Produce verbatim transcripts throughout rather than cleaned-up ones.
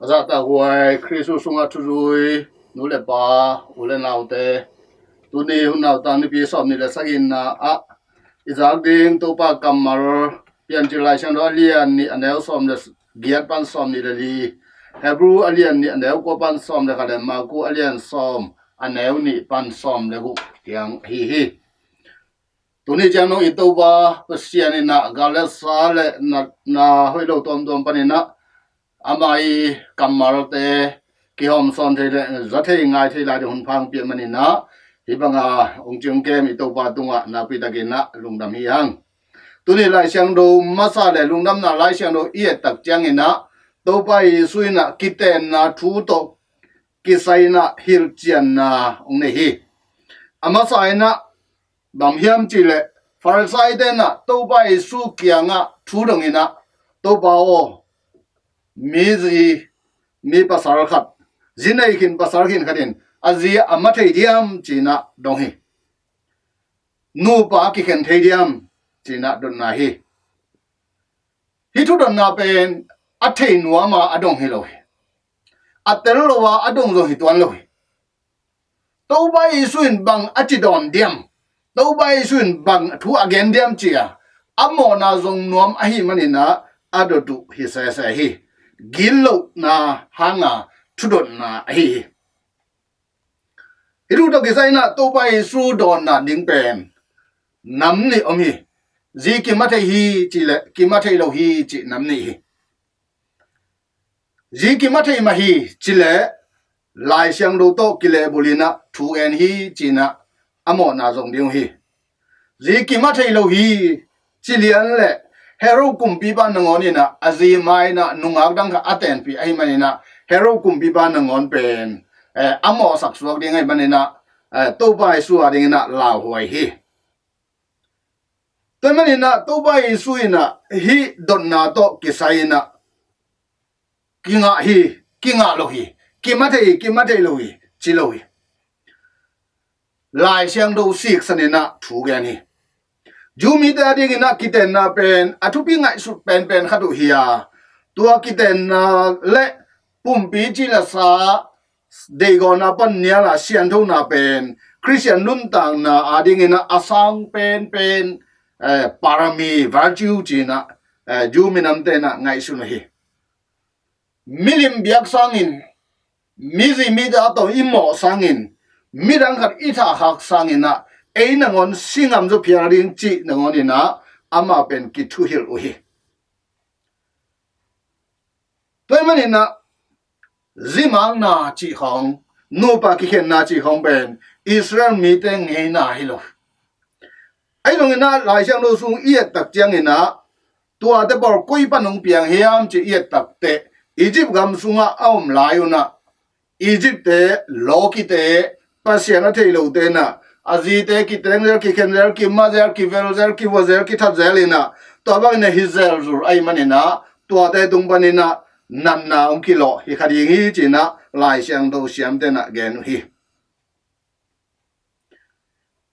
A zahtak huai Khristu sungah thuzui nu le pa, u le naute, tuni hun nauta nipi sawm nih le sagihna ah i zak ding Topa kammal Piancil Lai Siangtho a lian nih a neu sawm le giat pan sawm nih le li, Hebru a lian nih a neu kua pan sawm le khat le Marku a lian sawm a neu nih pan sawm le guk tiang ahi hi. Tuni ciang nong i Topa Pasian in ah gal le sa le natna hoih lo tuamtuam panin ah ama i kammalte kihawm sawn thei le za thei ngai thei lai ding hun pha hong piak manin ah hih banga hong cing kem i Topa tungah nakpi takin ah lungdam hi hang. Tuni Lai Siangtho masa le lungdamna Lai Siangtho i et tak ciangin ah Topa Jesu in ah kitenna thu tawh kisai in ah hilhcianna hong nei hi. A masa in ah bang hiam cih leh Farisaite in ah Topa Jesu kiangah thu dongin ah, Topa aw, mi zi, mi pasal khat, zi nei khin pasal khin khat in a zi a ma thei diam ci-in ah dong hi. Nupa kikhen thei diam ci-in ah dotna hi. Hih thu dotna pen a thei nuam a a dong hi lo hi. A tel lo a a dong zong hi tuan lo hi. Topa Jesu in bang a ci dawn diam? Topa Jesu in bang thu a gen diam ci-a a mawhna zong nuam ahih manin ah a dot uh hi sese hi. Gitlohna hanga thudotna ahi hi. Hih thu tawh kisai in ah Topa Jesu dawnna ding pen nam nih om hi. Zi kima thei hi ci le kima thei lo hi ci nam nih hi. Zi kima thei mah hi ci le Lai Siangtho tawh kilehbulh in ah thu gen hi ci-in ah a mawhna zong ding uh hi. Zi kima thei lo hi ci lian le Herod kumpipa nangawn in ah a zi ma in ah nungak dang khat a tenpih ahih manin ah Herod kumpipa nangawn pen, eh, a mawhsak suak ding ahih manin ah, eh, Topa Jesu a dingin ah lauhuai hi. Tua ahih manin ah Topa Jesu in ah hih dotna tawh kisai in ah kingah hi, kingah lo hi, kima thei, kima thei lo hi ci lo hi. Lai Siangtho siksan in ah thu gen hi. Jew mite a dingin ah kitenna pen a thupi ngaihsut penpen khat uh hi a, tua kitenna le pumpi cih le sa deihgawhna pan nial a sianthona pen Khristian nuntakna a dingin ah a sang penpen, eh, parami, virtue ci-in ah, eh, Jew minamte in ah ngaihsun uh hi. Milim biak sangin, mizi mida tawh i mawh sangin, midang khat i thahkhak sangin ah ei nangawn si ngam zaw phial ding cih nangawn in ah amah pen kithuhilh uh hi. Tua ahih manin ah zi makna cih khawng, nupa kikhenna cih khawng pen Israel mite ngeina hi lo. Ahi zongin ah Lai Siangtho sung i et tak ciangin ah tuate pawl koi pan hong piang hiam ci i et tak teh Egypt gam sungah a om lai un ah Egypt-te, lawkite, Pasian a thei lote in ah a zite kiteng zel, kikhen zel, kima zel, kivel zel, kivua zel, kithat zel in ah tua bangin ah hi zel zur ahih manin ah tuate tung panin ah natna hong kilawh hi kha ding hi ci-in ah Lai Siangtho siamte in ah gen uh hi.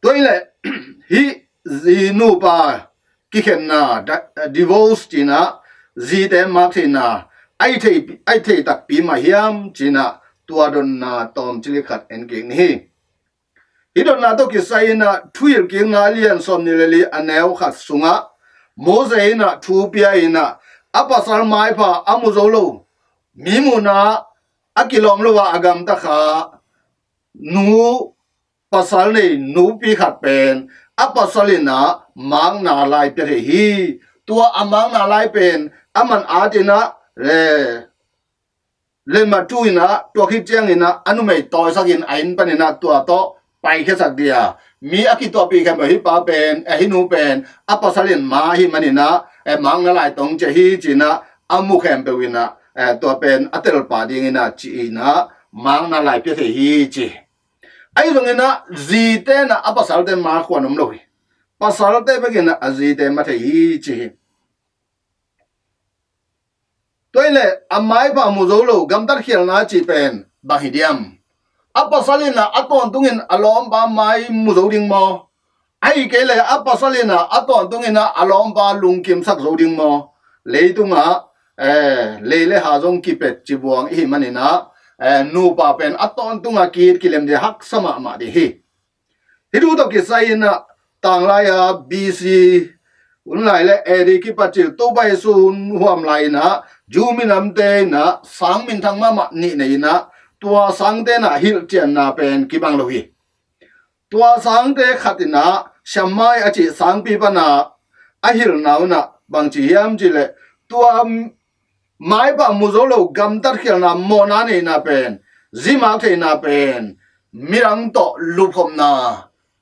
Tua hi leh hih zi nupa kikhenna, di-, divorce ci-in ah zite mak theihna a i thei, a i thei takpi mah hiam ci-in ah tua dotna tawmcik khat en kik ni hi. Hih dotna tawh kisai in ah Thuhilhkikna a lian sawm nih le li a neu khat sungah Moses in ah thu pia in ah a pasal maipha a mu zo lo, mi muhna a kilawm lo a a gamta kha nu pasal nei nupi khat pen a pasal in ah makna lai pia thei hi. Tua a makna lai pen aman at in ah le, letmat tu in ah tua khit ciangin ah a numei tawisak in a inn panin ah tua tawh paikhiasak ding a, mi a kituahpih khempeuh hih pa pen, eh, hih nu pen a pasal in ma ahih manin ah, eh, makna lai tawh ciah hi ci-in ah a mu khempeuh in ah, eh, tua pen a telpa dingin ah ci-in ah makna lai pia thei hi ci. Ahi zongin ah zite in ah a pasalte ma khuan om lo hi. Pasalte bekin ah a zite ma thei hi ci hi. Tua hi leh a maipha mu zo lo gamtat khialna cih pen bang hi diam? A pasal in ah a tawntungin a lawmpa mai mu zo ding maw? Ahih kei leh a pasal in ah a tawntungin ah a lawmpa lungkimsak zo ding maw? Leitungah eh, lei le ha zong kipet ci buang i hih manin ah, eh, nupa pen a tawntung a ki-it kilem ding haksa mahmah ding hi. Hih thu tawh kisai in ah tanglai a B C hun lai le A D kipat cil Topa Jesu hun huam lai in ah Jew minamte in ah sang minthang mahmah nih nei in ah tua sangte in ah hilhcianna pen kibang lo hi. Tua sangte khat in ah Shammai a cih sangpi pan ah a hilhna un ah bangci hiam cih leh tua maipha mu zo lo gamtat khialhna mawhna neihna pen, zi mak theihna pen, midang tawh lupkhopna,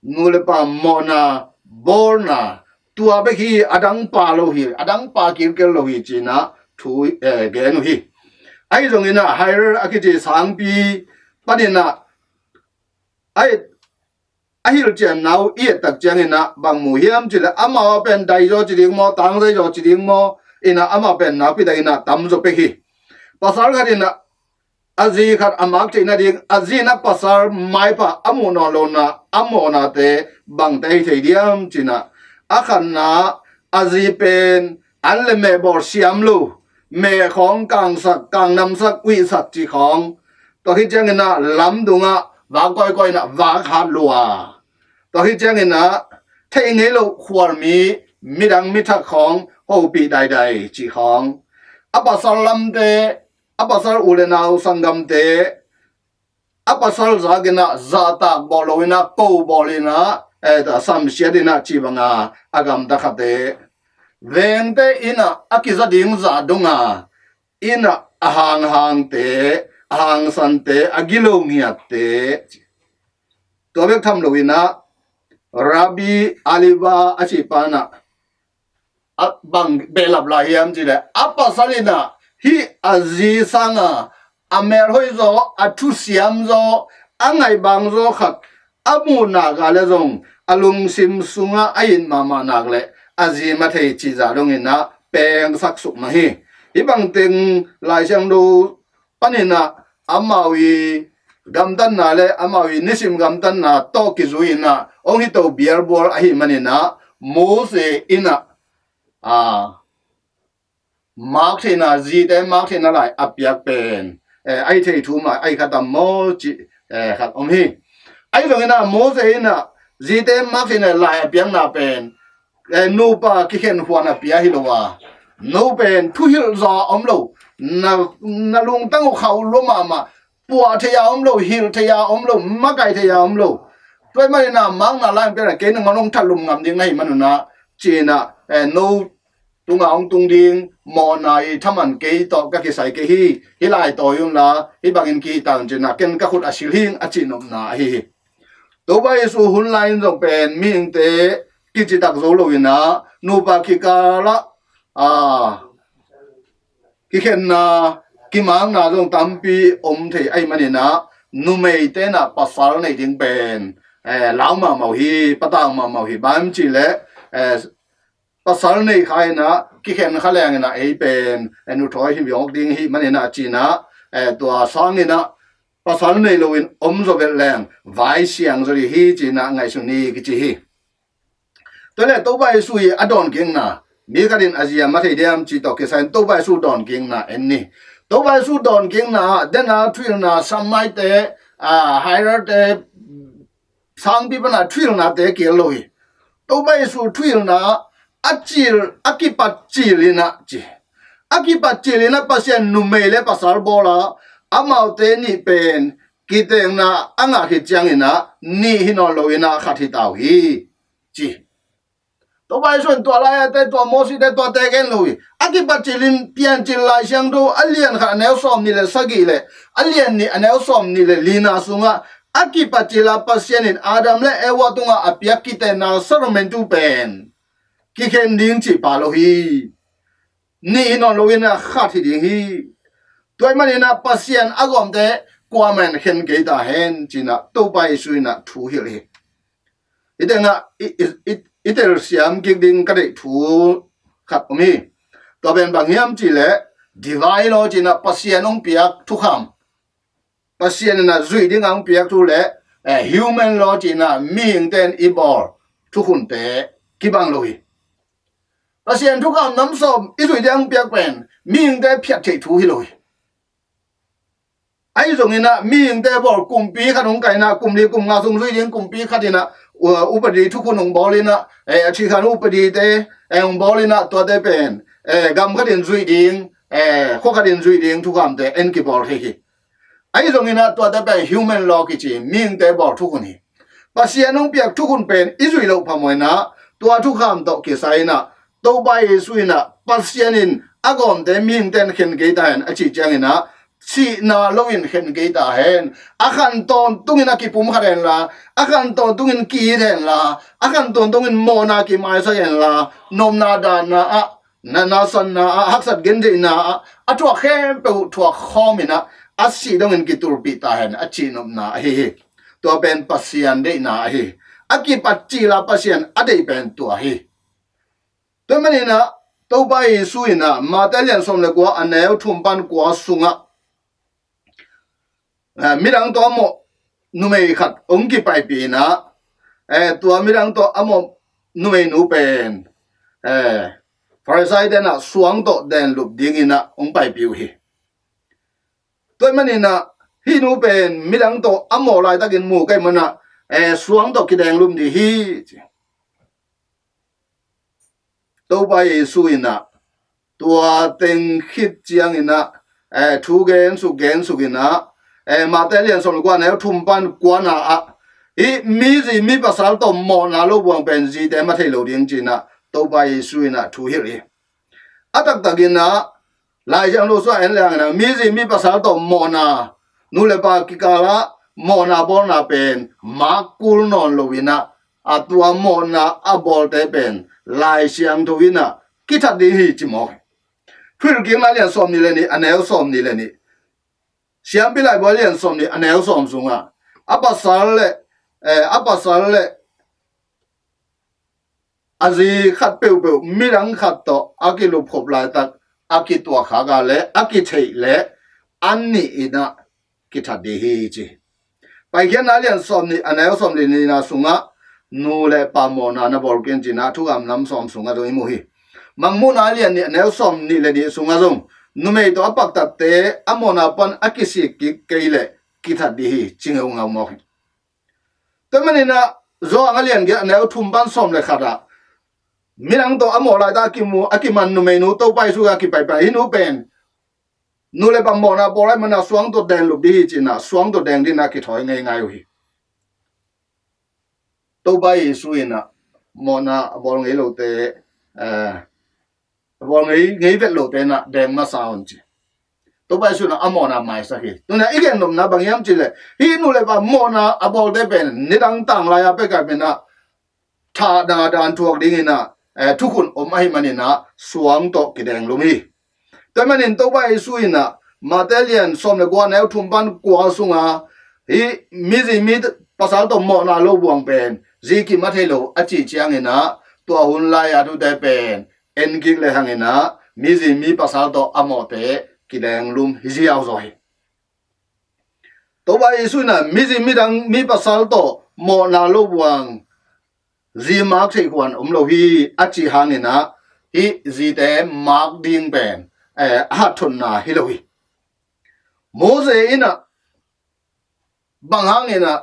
nu le pa mawhna, bawlna, tua bek hi, a dang pa lo hi, a dang pa kilkel lo hi ci-in ah thu, eh, gen uh hi. Ahi zongin ah Hairai a kici sangpi panin ah a et, a hilhcianna uh i et tak ciangin ah bang mu hiam cih leh amau a pen dai zaw ci ding maw, tangzai zaw ci ding maw, in ah amau pen nakpi takin ah tam zaw pek hi. Pasal khat in ah a zi khat a mak theihna ding, a zi in ah pasal maipha a muh nawn lo in ah a mawhnate bangte hi thei diam ci-in ah a khatna a zi pen an le meh bawl siam lo, meh khawng kangsak, kangnamsak, uihsak ci khawng. Tua khit ciangin ah lamdung ah vak kawikawi in ah vak hat lua. Tua khit ciangin ah theih ngei lo khualmi, midang mithak khawng hopih daidai ci khawng. A pasal lamte, a pasal u le nau sanggamte, a pasal zak in ah zahtak bawl lo in ah ko bawl in ah, eh, ta samsiat in ah ci bang a, a gamta khate, vengte in ah a kiza ding zah dong a, in ah a hanghangte, a hangsante, a gilo ngiatte, tua bek tham lo in ah Rabbi Akiva a cih pa in ah a bang behlap lai hiam cih leh a pasal in ah hih a zi sang a, a melhoih zaw, a thusiam zaw, a ngaihbang zaw khat a muh nak a leh zong a lungsim sung ah a it mahmah nak leh a zi mah thei cih zah dong in ah pengsak suk mah hi. Hih bangteng Lai Siangtho panin ah amau i gamtatna le amau i nisim gamtatna tawh kizui in ah hong hito bialbual ahih manin ah Moses in ah, a, mak theihna, zite mak theihna lai a piak pen, eh, a hi thei thu mah a hi kha tam maw cih, eh, khat om hi. Ahi zongin ah Moses in ah zite mak theihna lai a piakna pen, eh, nupa kikhen huan a pia hi lo a, no pen thuhilh zaw a om lo, na, na lungtang uh khauh lua mahmah, puah thei a om lo, hilh thei a om lo, makaih thei a om lo. Tua ahih manin ah makna lai hong piak leh kei nangawn hong thatlum ngam ding na hih manun ah ci-in ah, eh, no tungah hong tung ding mawhna i thaman kei tawh ka kisai kei hi. Hih lai tawi un la, hih bangin kihih ta un ci-in ah ken ka khut a sil hing a cihnopna ahi hi. Topa Jesu hun lai in zong pen mihingte kicitak zo lo in ah nupa kikal ah, a, kikhenna, kimakna zong tampi om thei ahih manin ah numeite in ah pasal nei ding pen, eh, lau mahmah uh hi, patau mahmah uh hi. Bang hiam cih leh, eh, pasal nei kha in ah kikhen kha leng in ah ei pen, eh, nuthawi hi mawk ding ahih manin ah ci-in ah, eh, tua sangin ah pasal nei loin om zaw vet leng vai siang zaw ding hi ci-in ah ngaihsun ni kici hi. Tua leh Topa Jesu i a dawnkikna, mi khat in a zi a mah thei diam cih tawh kisai in Topa Jesu dawnkikna en ni. Topa Jesu dawnkikna ah den a thuhilhna Shammai te, a, Hairai te, sangpi pan a thuhilhnate kil lo hi. Topa Jesu thuhilhna a cil, a kipat cil in ah ci, a kipat cil in ah Pasian numei le pasal bawl a, amaute nih pen kitenna a ngah khit ciangin ah nih hi nawn lo in ah khat hi ta uh hi, ci. Topa Jesu in tua lai-ate, tua Moses te, tuate gen lo hi. A kipat cilin Piancil Lai Siangtho a lian khat a neu sawm nih le sagih le a lian nih a neu sawm nih le lina sungah a kipat cil a Pasian in Adam le Eva tungah a piak kitenna sacrament pen kikhen ding cih pah lo hi. Nih hi nawn lo in ah khat hi ding hi. Tua ahih manin ah Pasian a gawmte kuamah in khen kei ta hen ci-in ah Topa Jesu in ah thu hilh hi. Hih tengah i, i, i, i telsiam kik ding ka deih thu khat om hi. Tua pen bang hiam cih leh divine law ci-in ah Pasian hong piak thukham, Pasian in ah zuih ding a hong piak thu le, eh, human law ci-in ah mihingte in i bawl thukhunte kibang lo hi. Pasian thukham nam sawm i zuih ding a hong piak pen mihingte phiat theih thu hi lo hi. Ahi zongin ah mihingte bawl kumpi khat hong kaih in ah, kum li kum nga sung zui ding kumpi khat in ah, uh, upadi thukhun hong bawl in ah, eh, a thikhan upadite, eh, hong bawl in ah, tuate pen, eh, gam khat in zuih ding, eh, khua khat in zuih ding thukhamte en kibawl thei hi. Ahi zongin ah tuate pen human law kici, mihingte bawl thukhun hi. Pasian hong piak thukhun pen i zuih loh phamawh in ah, tua thukham tawh kisai in ah, Topa Jesu in ah, Pasian in a gawmte mihingte in khen kei ta hen a cih ciangin ah, sihna loin khen kei ta hen. A khan tawntungin a kipumkhat hen la, a khan tawntungin ki-it hen la, a khan tawntungin mawhna kimaisak hen la, nopna daanna ah, na, na sanna ah, haksat gentheihna ah, a thuak khempeuh thuak khawm in ah, a sih dongin kitulpih ta hen a cihnopna ahi hi. Tua pen Pasian deihna ahi hi. A kipat cil a Pasian a deih pen tua hi. Tua manin ah Topa Jesu in ah Matthai lian sawm le kua, a neu thum pan kua sungah, eh, midang tawh a mawh numei khat hong kipaipih in ah, eh, tua midang tawh a mawh numeinu pen, eh, Pharisee-te in ah suang tawh denglup dingin ah hong paipih uh hi. Tua manin ah hih nu pen midang tawh a mawh laitakin mu ka hih manin ah, eh, suang tawh kidenglum ding hi, ci. Topa Jesu in ah tua teng khit ciangin ah, eh, thu gensuk gensuk in ah, eh, Matthai lian sawm le kua, a neu thum pan kuana ah, hih mi zi mi pasal tawh mawhna lo buang pen zite mah thei lo ding ci-in ah Topa Jesu in ah thu hilh hi. A taktakin ah Lai Siangtho sungah en leng in ah, mi zi mi pasal tawh mawhna, nu le pa kikal ah mawhna bawlna pen mak kul nawn lo in ah, a tua mawhna a bawlte pen Lai Siangtho in ah kithat ding hi, ci mawk hi. Thuhilhkikna lian sawm nih le nih, a neu sawm nih le nih, Siampi Laibu lian sawm nih, a neu sawm sungah, a pasal le, eh, a pasal le a zi khat peuhpeuh midang khat tawh a kilupkhop laitak, a kituahkhak a le a kitheih le an nih in ah kithat ding hi, ci. Paikhiatna lian sawm nih, a neu sawm le nihna sungah, nu le pa mawhna na bawl kei in, ci-in ah Thukham Nam Sawm sungah zong i mu hi. Mangmuhna lian nih, a neu sawm nih le nih sungah zong, numei tawh a paktatte a mawhna pan a kisik kik kei leh kithat ding hi, ci ngeungau mawk hi. Tua manin ah Johan a lian giat, a neu thum pan sawm le khat ah, midang tawh a mawh laitak a kimu, a kiman numeinu Topa Jesu a kipaipai, hih nu pen nu le pa mawhna bawl ahih manin ah suang tawh denglup ding hi, ci-in ah suang tawh deng dingin ah kithawi ngeingai uh hi. Topa Jesu in ah mawhna a bawl ngei lote, eh, a bawl ngei, ngei vet lote in ah deng masa un, ci. Topa Jesu in ah a mawhna maisak hi. Tuni-in ah i gennopna bang hiam cih leh, hih nu le pa mawhna a bawlte pen nidang tanglai a pek a pen ah thahna daan thuak dingin ah, eh, thukhun om ahih manin ah suang tawh kidenglum hi. Tua manin Topa Jesu in ah Matthai lian sawm le kua, neu thum pan kua sungah, hih mi zi mi pasal tawh mawhna lo buang pen zi kim a thei lo a cih ciangin ah, tua hun lai-a thute pen en kik lehang in ah, mi zi mi pasal tawh a mawhte kidenglum hi ziauzaw hi. Topa Jesu in ah mi zi midang mi pasal tawh mawhna lo buang zi mak theih khuan om lo hi a cih hangin ah, hih zite mak ding pen, eh, a hatthotna hi lo hi. Moses in ah bang hangin ah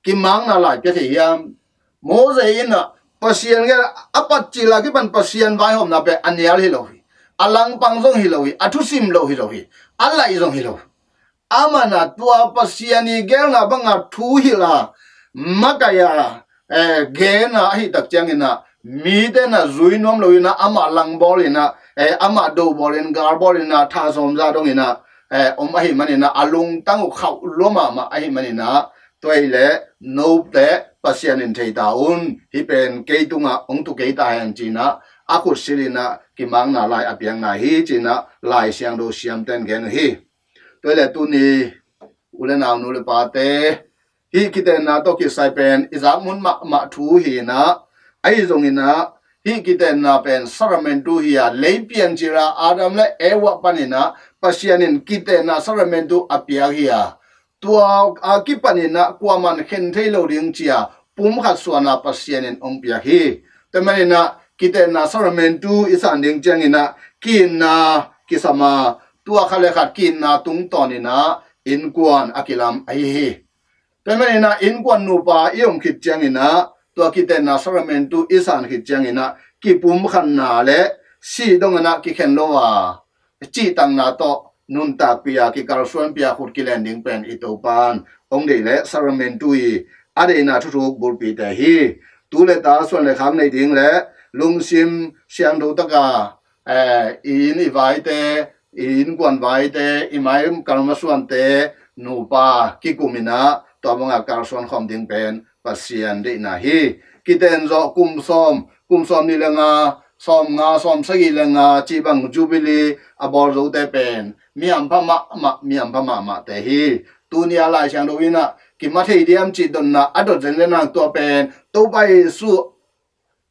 kimakna lai pia thei hiam? Moses in ah Pasian gel a patcil a kipan Pasian vaihawmna pen a nial hi lo hi. A langpang zong hi lo hi. A thusim lo hi lo hi. A laih zong hi lo hi. Amah in ah tua Pasian i gelna banga thu hilh a, makaih a, eh, gen a ahih tak ciangin ah, mite in ah zui nuam lo in ah, amah langbawl in ah, eh, amah dobawlin, galbawlin ah, tha sawmza dongin ah, eh, om ahih manin ah, a lungtang uh khauh lua mahmah ahih manin ah, tua hi leh note Pasian in thei ta un, hih pen kei tungah hong tu kei ta hen, ci-in ah a khut silhin ah kimakna lai a piakna hi, ci-in ah Lai Siangtho siamten gen uh hi. Tua hi leh tuni u le nau, nu le pate, hih kitenna tawh kisai pen i zak mun mahmah thu hi-in ah, ahi zongin ah hih kitenna pen sakramentu hi a, lei piancil a Adam le Eva panin ah Pasian in kitenna sakramentu a piak hi a, tua a kipanin ah kuaman khen thei lo ding ci a pumkhat suan a Pasian in hong piak hi. Tua manin ah kitenna sakramentu i san ding ciangin ah ki-itna kisam a, tua khat le khat ki-itna tungtawn in ah innkuan a kilam ahi hi. Tua ahih manin ah innkuan nupa i om khit ciangin ah tua kitenna sakramentu i san khit ciangin ah kipumkhatna le sih dongin ah kikhen lo a, cihtakna tawh nuntakpih a, kikalsuanpih a khut kilen ding pen i Topa'n hong deih le sakramentu i a deihna thuthuk bulpite hi. Tu le ta suan le khak nei ding le lungsim siangtho taka, eh, i inn i vaite, i innkuan vaite, i mai kalmasuante nupa kikum in ah tua banga kalsuan khawm ding pen Pasian deihna hi. Kiten zawh kum sawm, kum sawm nih le nga, sawm nga, sawm sagih le nga cih bang Jubilee a bawl zote pen mi hampha mahmah, mi hampha mahmahte hi. Tuni a Lai Siangtho in ah kimat thei diam cih dotna a dot zenzen hang, tua pen Topa Jesu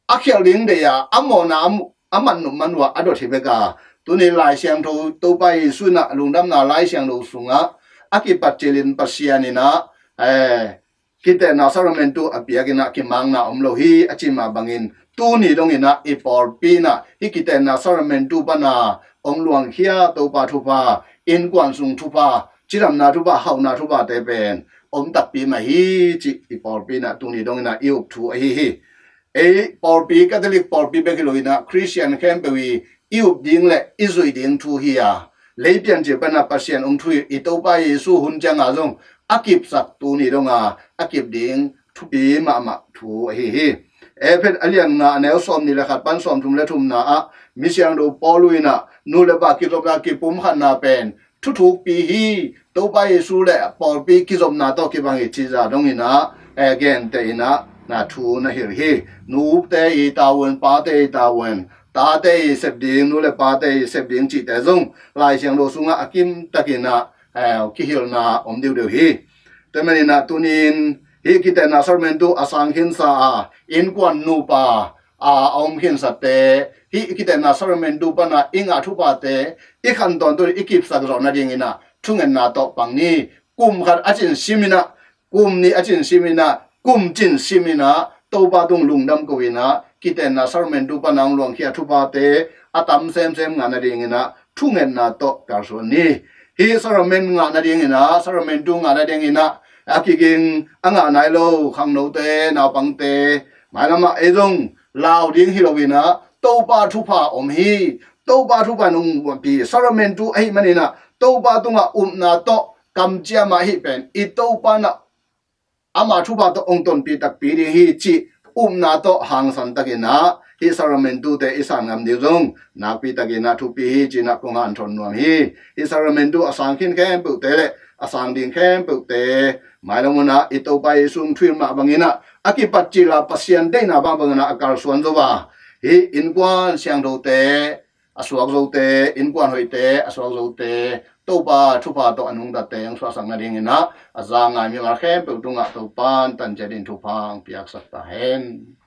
a khial ding deih a, a mawhna a mu-, a man uh, man uh a a dot hi bek a. Tuni Lai Siangtho, Topa Jesu in ah lungdamna Lai Siangtho sungah a kipat cilin Pasian in ah, eh, kitenna sakramentu a piak in ah kimakna om lo hi a ci mah bangin tuni dongin ah i pawlpi in ah hih kitenna sakramentu pan a hong luangkhia Topa thupha, innkuan sung thupha, cidamna thupha, hauhna thuphate pen om takpi mah hi cih i pawlpi in ah tuni dongin ah i up thu ahi hi. Ei pawlpi, Catholic pawlpi bek hi lo in ah Khristian khempeuh i i up ding le i zuih ding thu hi a, lei piancil pan a Pasian hong thuhilh i Topa Jesu hun ciang a zong a kipsak, tuni dong a a kip ding thupi mahmah thu ahi hi. Efesa a lian nga, a neu sawm nih le khat pan sawm thum le thumna ah mi siangtho Paul in ah nu le pa kizopna, kipumkhatna pen thuthukpi hi, Topa Jesu le pawlpi kizopna tawh kibang hi cih zah dongin ah, eh, genteh in ah na thu na hilh hi. Nute i tavuan, pate i tavuan, tate i sep ding, nu le pate i sep ding cihte zong Lai Siangtho sungah a kimtakin ah, eh, kihilhna om deuhdeuh hi. Tua ahih manin ah tuni-in hih kitenna sakramentu a sang khinsa a innkuan nupa a om khinsate, hih kitenna sakramentu pan a i ngah thuphate i khan tawntung i kipsak zawh nadingin ah thungetna tawh pang ni. Kum khat a cin sim in ah, kum nih a cin sim in ah, kum cin sim in ah Topa tung lungdam ko in ah kitenna sakramentu pan a hong luangkhia thuphate a tam semsem ngah nadingin ah thungetna tawh kalsuan ni. Hih sakrament ngah nadingin ah, sakramentu ngah nadingin ah a kiging a ngah nai lo khangnote, naupangte, mailam ah ei zong lau ding hi lo in ah Topa thupha om hi. Topa thupha nungpi sakramentu ahih manin ah Topa tungah upna tawh kamciam a hih pen i Topa in ah ama thupha tawh hong tonpih takpi ding hi cih upna tawh hangsan takin ah hih sakramentute i san ngam ding zong nakpi takin ah thupi hi ci-in ah kong hanthawn nuam hi. Hih sakramentu a sang khin khempeuhte le a sang ding khempeuhte mailam hun ah i Topa Jesu hong thuhilh mah bangin ah a kipat cil a Pasian deihna mah bangin ah a kalsuan zo a, hih innkuan siangthote a suak zote, innkuan hoihte a suak zote Topa thupha tawh a nungtate hong suahsak nadingin ah a za ngai mimal khempeuh tungah Topa'n tanciat in thupha hong piaksak ta hen.